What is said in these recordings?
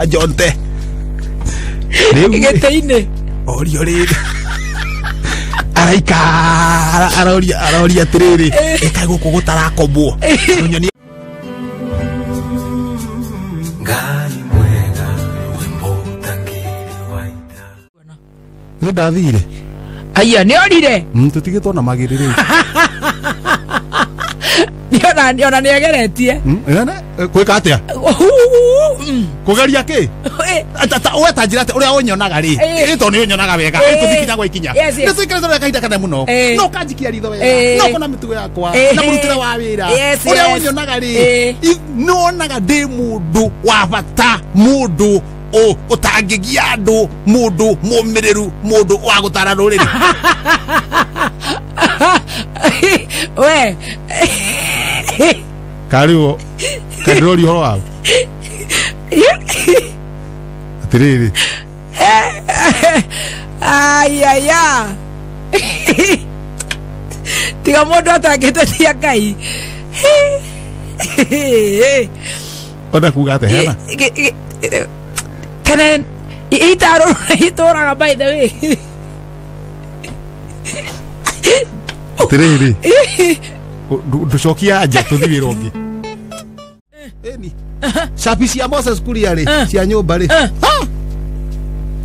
Jonte gĩtĩ-inĩ orio rĩrĩ araikara aroria aroria atĩrĩrĩ ĩkaĩ gũkũ gũtarakomwo nyoni. Ngai mwega wĩ mũtangĩri wa ita. Nĩ ndathire. Aya nĩ orire. Tũtigĩtwo na magĩrĩ rĩu. Nĩona nĩ egeretie. Gwĩka atĩa? Kũgeria kĩ? We ta njĩra atĩ ũrĩa ũnyonaga rĩ, tondũ nĩ ũnyonaga wega, tũthikinya gwa ikinya, nĩ tũikarĩte wega kahinda kanene mũno, no ũkanjikia ritho wega, no ũkona mĩtugo yakwa na mũrutĩre wa wĩra ũrĩa ũnyonaga rĩ, nĩ wonaga ndĩ mũndũ wa bata, mũndũ ũtangĩgia andũ, mũndũ mũmĩrĩru, mũndũ wa gũtara rũrĩrĩ. We karĩo kandĩroria ũhoro waku atĩrĩrĩ. Ayaya, tiga mũndũ atangĩtetia Ngai. Ona kuga atĩ hena tene itarũ itũraga, by the way. Atĩrĩrĩ, ndũcokia anja tũthi wĩra ũngĩ. Ĩni cabi cia Moses Kuria rĩ, cia nyũmba rĩ,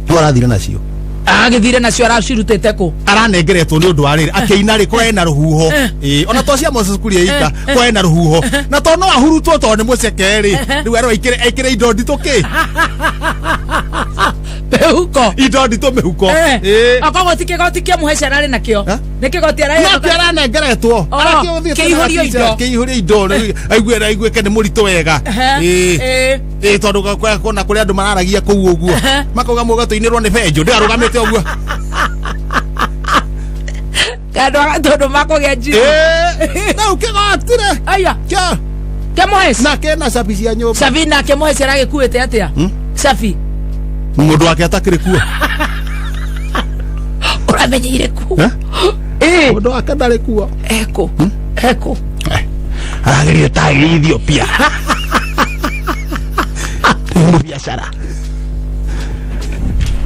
no arathire nacio. Agĩthire nacio aracirutĩte kũ? Aranengeretwo nĩ ũndũ wa rĩrĩ akĩina rĩ kũrarĩ na rũhuho. Ĩĩ, ona to cia Moses Kuria ika kũrarĩ na rũhuho, na to no ahurutwo tondũ nĩ mũceke rĩ, rĩu erwo aikĩre indo nditũ kĩ mĩhuko, indo nditũ mĩhuko. Okoguo ti kĩgoti kĩa mũheci ararĩ nakĩo, nĩ kĩgoti no aranengeretwo kĩihũrio indo, kĩihũrio indo, aigue aiguĩke nĩ mũritũ wega. Ĩĩ, tondũ kona kũrĩ andũ mararagia kũu ũguo makauga mũgatũinĩrwo nĩ benjũ ndĩarũgamĩte ũguo. Kandũ tondũ makũgĩa njirũ rĩu kĩgotire aya kĩa kĩa mũheci na kĩna cabi cia nyũmba. Cabi nake mũheci aragĩkuĩte atĩa cabi? Mũndũ wake atakĩrĩ kuo. Ũramenyeire ku? Mũndũ wake ndarĩ kuo. Ekũ ekũ? Aragĩrire taĩri Ethiopia nĩ biacara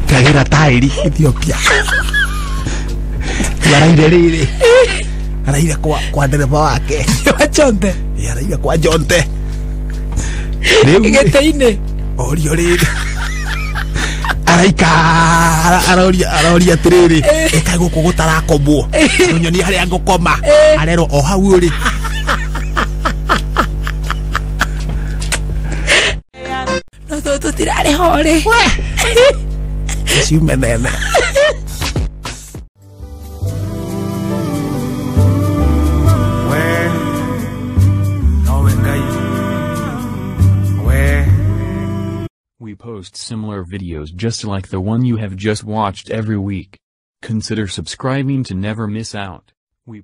kagĩra taĩri Ethiopia. Araire rĩrĩ, araire kwa ndereba wake wa Jonte. Araire kwa Jonte gĩtĩ-inĩ orio rĩrĩ araikara aroria aroria atĩrĩrĩ ĩkaĩ gũkũ gũtarakomwo nyoni harĩa ngũkoma arerwo o hau ũrĩ. No tũtirarĩ ho rĩ ciume nene. We nowe Ngai we. We post similar videos just like the one you have just watched every week. Consider subscribing to never miss out. We